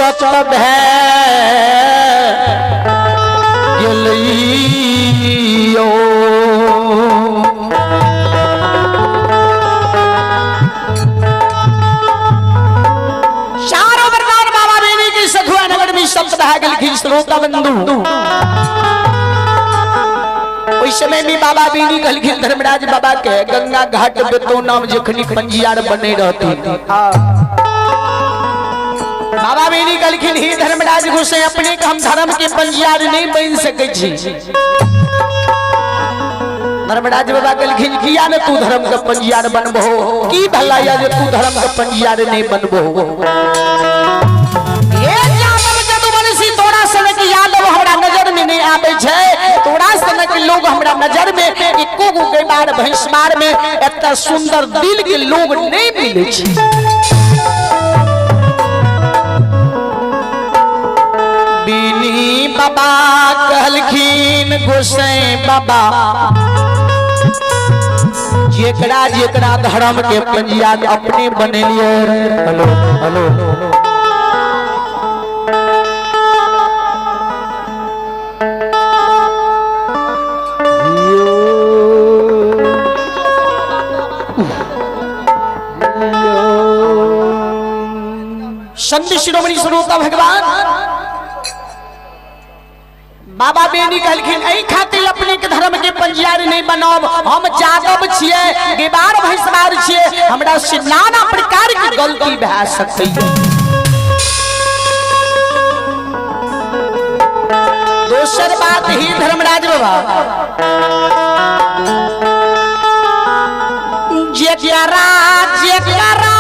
सत भए गेलियो। चारो वरदान बाबा बेनी के सखुआ नगर में सत भए गेलखिन। श्रोता बंधु, ओहि समय में बाबा बेनी कहलखिन धर्मराज बाबा के गंगा घाट बेतो नाम जखनी पंजियार बने रहती। बाबा बेनी कहलखिन ही धर्मराज गोसाई, अपने के हम धर्म के पंजियार नहीं बन सकै छी। धर्मराज बाबा कहलखिन किया ने तू धर्म के पंजियार बनबहो, की भला या जे तू धर्म के पंजियार नहीं बनबहो। हे यादव जदुवंशी, तोरा सनक यादव हमरा नजर में नहीं आबै छै, तोरा सनक लोग हमरा नजर में एको गो गैबार भैंसमार में एते सुंदर दिल के लोग नहीं मिले छै। बीनी बाबा कहलखिन गोसाई बाबा, जेकरा जेकरा धर्म के पंजिया अपने बनेलिए। Hello hello. संत शिरोमणि श्रोता भगवान बाबा बेनी कहलखिन एहि खातिर अपने के धर्म के पंजियार नहीं बनाब, हम जादव छियै, गेबार भैंसमार छियै, हमरा से नाना प्रकार के गलती भए सकैए। दोसर बात ही धर्मराज बाबा, जेकरा जेकरा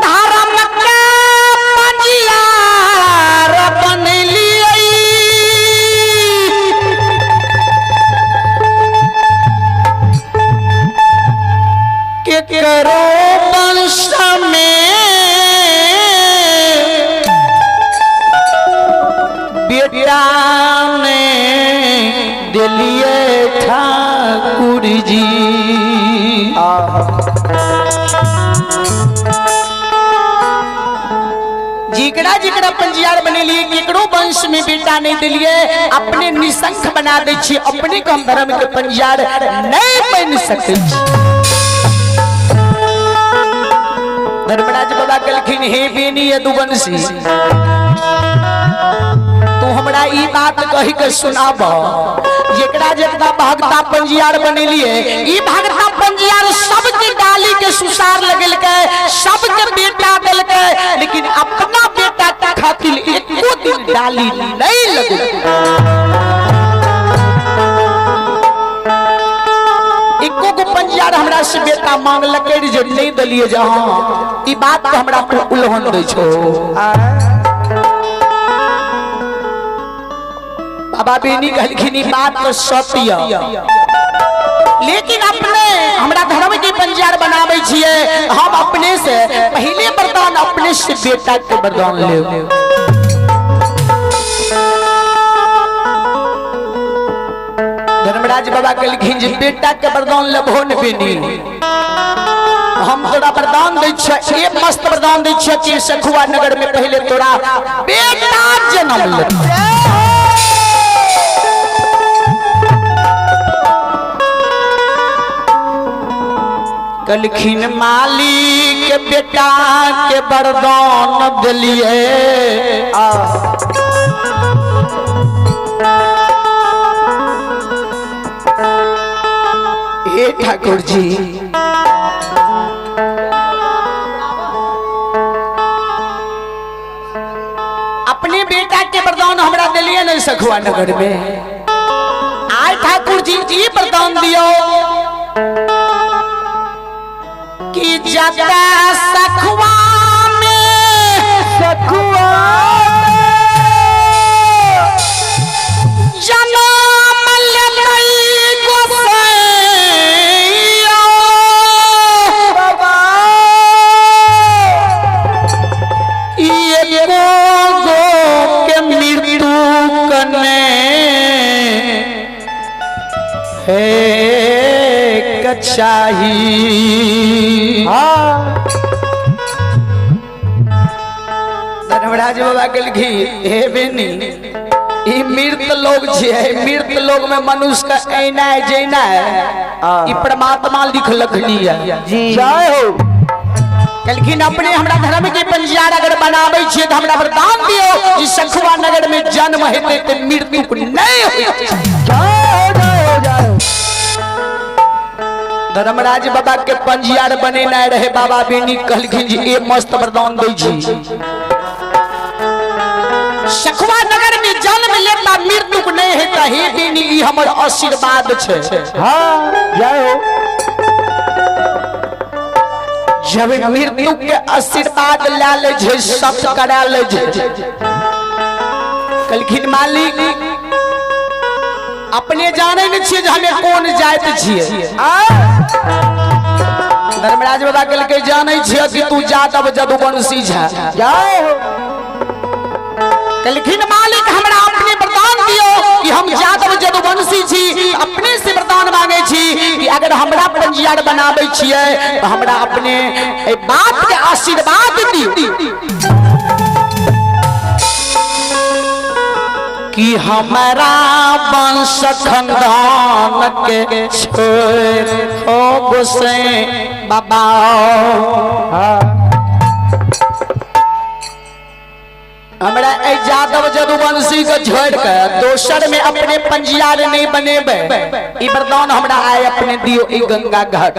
धर्म के पंजियार बनेलियै, केकरो वंश में बेटा ने दिलिए ठाकुर जी। जिकरा जिकरा पंजियार बनेलिए केकरो वंश में बेटा नहीं दिलिए, अपने निशंक बना दै छी, अपने को हम धर्म के पंजियार नहीं बन सकै छी। धर्मराज बाबा कहलखिन हे बेनी यदुवंशी, तू हमरा ई बात कही के सुनाब, जेकरा जेकरा भगता पंजियार बनेलिए, ई भगता पंजियार सबके डाली के सुसार लगेलकै, सबके बेटा देलकै, लेकिन अपना बेटा खातिर एको दिन डाली नहीं लगेलकै। एको गो पंजियार हमरा से बेटा मांगलकै जे नहीं देलिए, जे हाँ ई बात के हमरा तू उल्हन दै छो। बाबा बेनी कहलखिन ई बात तो सत्य, लेकिन अपने हमरा धर्म के पंजियार बनाबै छियै, हम अपने से पहले वरदान अपने से बेटा के वरदान लेब। धर्मराज बाबा कहलखिन जे बेटा के वरदान लेबहो ने बेनी, हम तोरा वरदान दै छियै, एक मस्त वरदान दै छियै कि सखुआ नगर में पहले तोरा बेटा जन्म लेतौ। कहलखिन मालिक बेटा के वरदान दिलिए, हे ठाकुर जी, अपने बेटा के वरदान हमरा दिलिए नहीं सखुआ नगर में, आय ठाकुर जी जी वरदान दियो कि जता सखुआ में सखुआ जनम लेतै गोसैया, बाबा एको गो के मृत्यु कने हे के चाही। हाँ। धर्मराज बाबा कहलखिन हे बेनी, ई मृत लोग छै, मृत लोग में मनुष्य का ऐना है जैना है, ई परमात्मा लिखलखनी है। जी जय हो। कहलखिन अपने हमरा धर्म के पंजियार अगर बनाबै छियै तऽ हमरा वरदान दियौ जे सखुआ नगर में जन्म हेतै तऽ मृत्यु नहि होइतै। जय हो जय हो जय हो। धर्मराज बाबा के पंजियार बनेनाइ रहे, बाबा बेनी कहलखिन जे ए मस्त वरदान दै छी, सखुआ नगर में जन्म लेता मृत्यु नहीं हेता। हे बेनी, ई हमर आशीर्वाद छै। हाँ जय हो। जब मृत्यु के आशीर्वाद ला ले छै, सब करा ले छै। कहलखिन मालिक, अपने जाने नहीं छियै जे हमे कोन जाति छियै। धर्मराज बाबा कहलकै जानै छियै कि तू जादव जदुवंशी छै। जय हो। कहलखिन मालिक, हमरा अपने वरदान दियो कि हम जादव जदुवंशी छी, अपने से वरदान मांगे छी कि अगर हमरा पंजियार बनाबै छियै तऽ हमरा अपने एहि बात के आशीर्वाद दियो कि हमारा वंश खानदान के छोड़ हो गोसाई बाबा। हाँ। हमरा एहि जादव जदुवंशी के छोड़ के दोसर में अपने पंजियार नहीं बनेबै, ई वरदान हमरा आय अपने दियो ई गंगा घाट।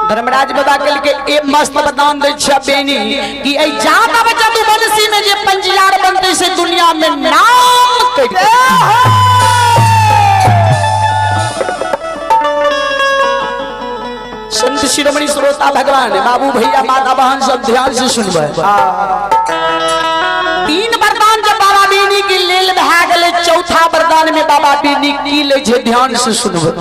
धर्मराज बाबा कहलकै ए मस्त वरदान दै छियै बेनी कि एहि जादव जदुवंशी में जे पंजियार बनतै से दुनिया में नाम करतै। संत शिरोमणि श्रोता भगवान बाबू भैया माता बहन सब ध्यान से सुनबै। तीन वरदान जब बाबा बेनी के लेल भए गेलै, चौथा वरदान में बाबा बेनी की लै छै, ध्यान से सुनबै।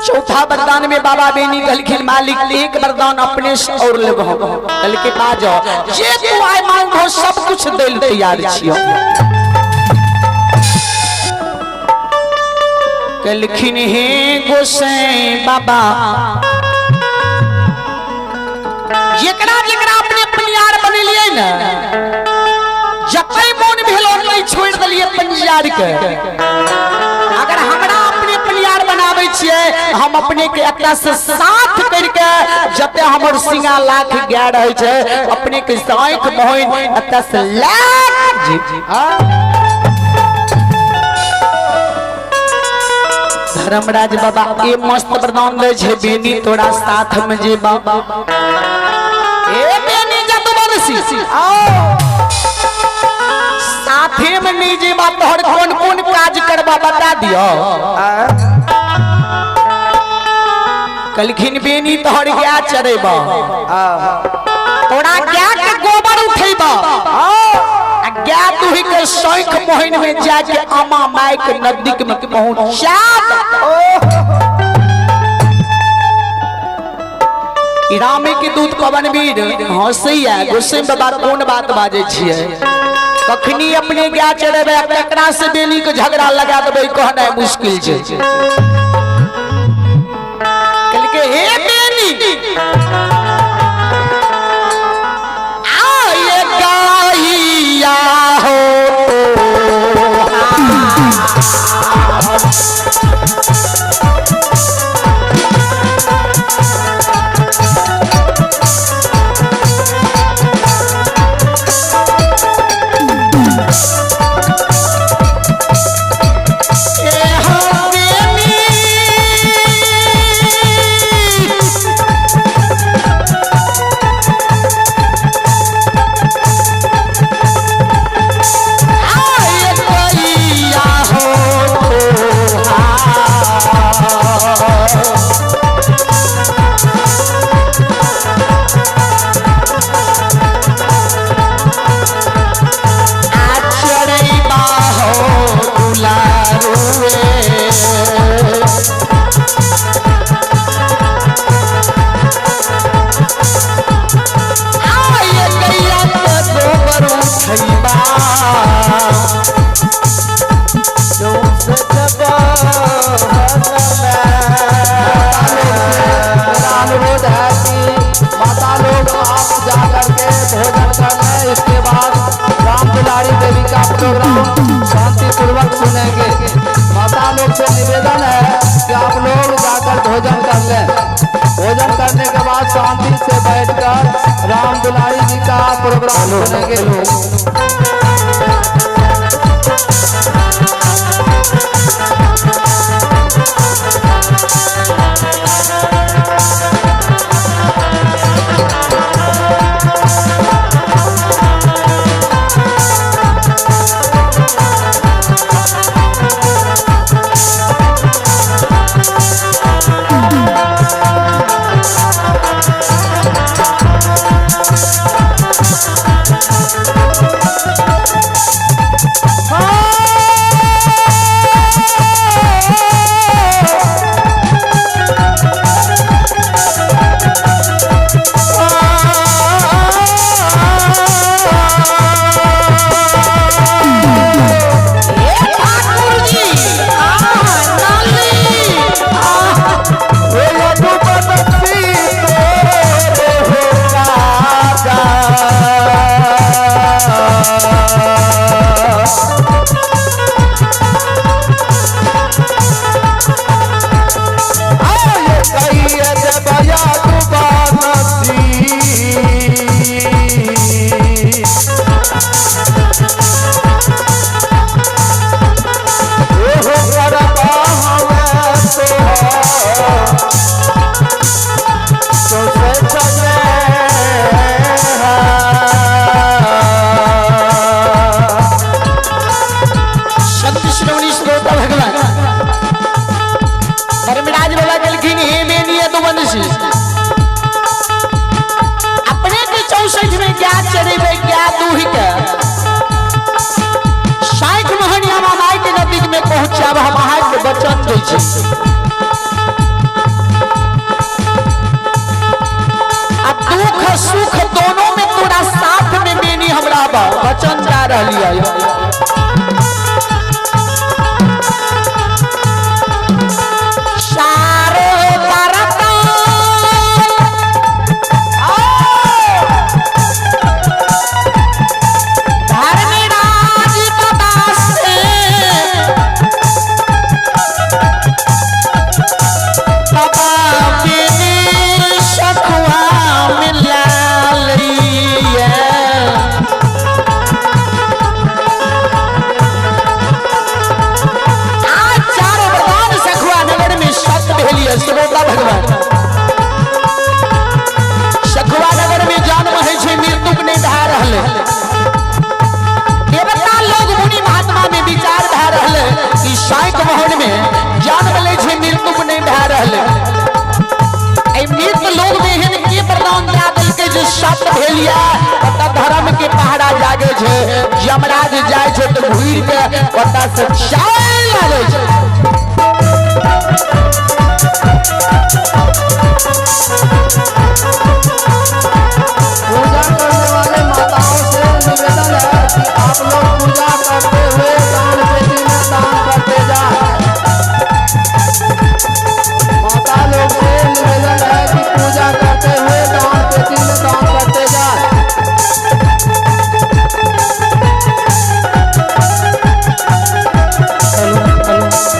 चौथा वरदान में बाबा बेनी कहलखिन मालिक, एक वरदान अपने से और लेबो। कहलकै बाजो, जे तू आइ मांगबो सब कुछ दै लए तैयार छियौ। कहलखिन हे गोसाई बाबा, जेकरा जेकरा अपने पंजियार बनेलियै ने, जतै मोन भेल ओतै छोड़ि देलियै पंजियार के। अगर हमरा अपने पंजियार बनाबै छियै, हम अपने के एकरा से साथ करके जते हमर सिंगा लाख गाय रहै छै, अपने के आँखि मोहिन एतऽ से लाख जी। हाँ। धर्मराज बाबा ए मस्त वरदान दै छै, बेनी तोरा साथ में जे बाबा ए बेनी जदुवंशी साथे में नहीं जेबा, तोहर कोन कोन काज करबा बता दियो। कहलखिन बेनी तोहर गाय चरेबा, तोरा गाय के गोबर उठेबा, आ गाय दुही के शौक मोहिन में जाके अमा माई के नजदीक में पहुंचा। रामे के दूत पवन वीर हंसैया, गोसाई बाबा कोन बात बाजै छियै, कखनी अपने गाय चढ़ेबै, ककरा से बेनी के झगड़ा लगा देबै कहनाइ मुश्किल छै। कहलकै हे बेनी, आये गाइया हो ए हो बेनी, राम दुलारी जी का प्रोग्राम सुनेंगे लोग। ए ठाकुर जी, आह, नाली, आह। संत श्रोमणी श्रोता भगवान धर्मराज बाबा कहलखिन, हे बेनी यदुवंशी, अपने के 64 में क्या चढ़ेबे क्या दूहि के 60 महनिया माई के नदी में पहुंचाब, हम अहाँ के वचन दै छी। आ दुख सुख दोनों में तोरा साथ में बेनी हमरा बा वचन जा रहली है। चारो बरतन धर्मराज बाबा से बाबा बिन सखुआ मिला लिया। आज चारों भगवान सखुआ नगर में सत भेलिए। श्रोता भगवान, सखुआ नगर में जन्म है छै, मृत्यु नहीं भए रहले। देवता लोग मुनि महात्मा में विचार भए रहले कि साइक मोहन में जन्म लै छै, मृत्यु नहीं भए रहले। एहि मृत लोग में एहन के वरदान दए देलकै जे सत भेलिए, ओतऽ धर्म के पहरा जागे छै। यमराज जाइ छै तऽ घुरि के ओतऽ से चलि आबै छै। पूजा करने वाले माताओं से निवेदन है कि आप लोग पूजा करते हुए दान पेटी में दान करते जाए। माता लोग से निवेदन है कि पूजा करते हुए दान पेटी में दान करते जाए। Hello hello.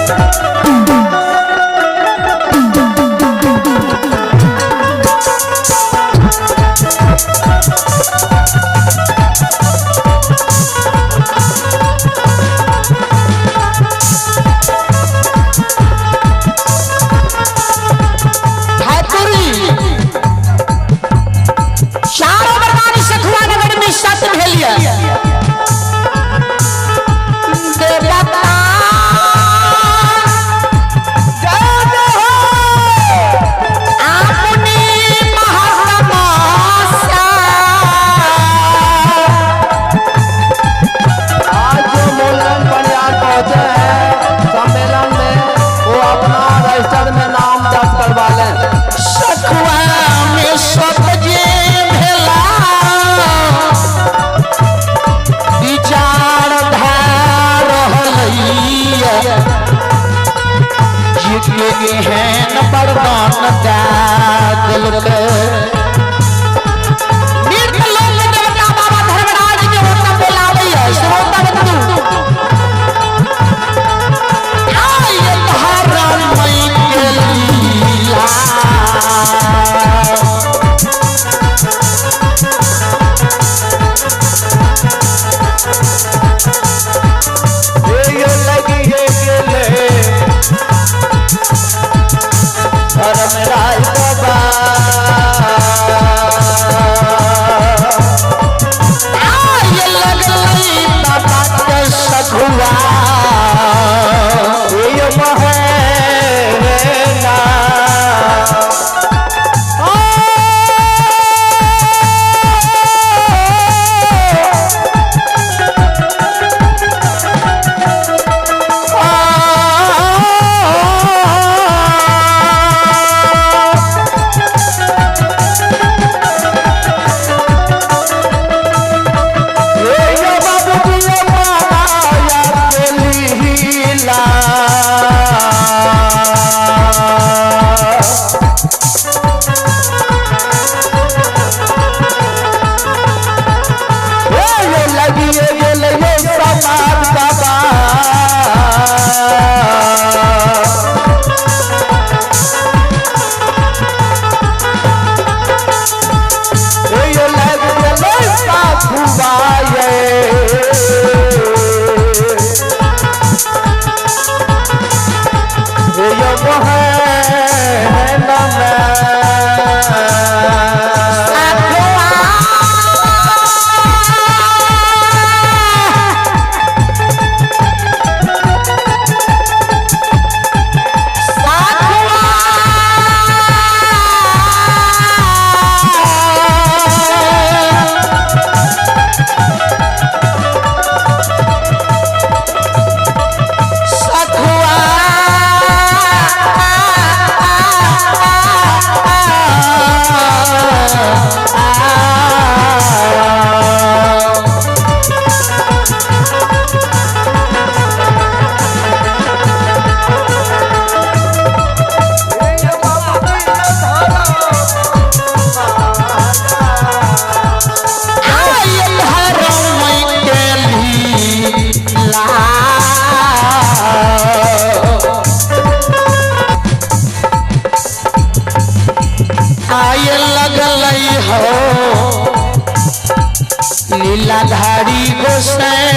लीलाधारी गोसाई।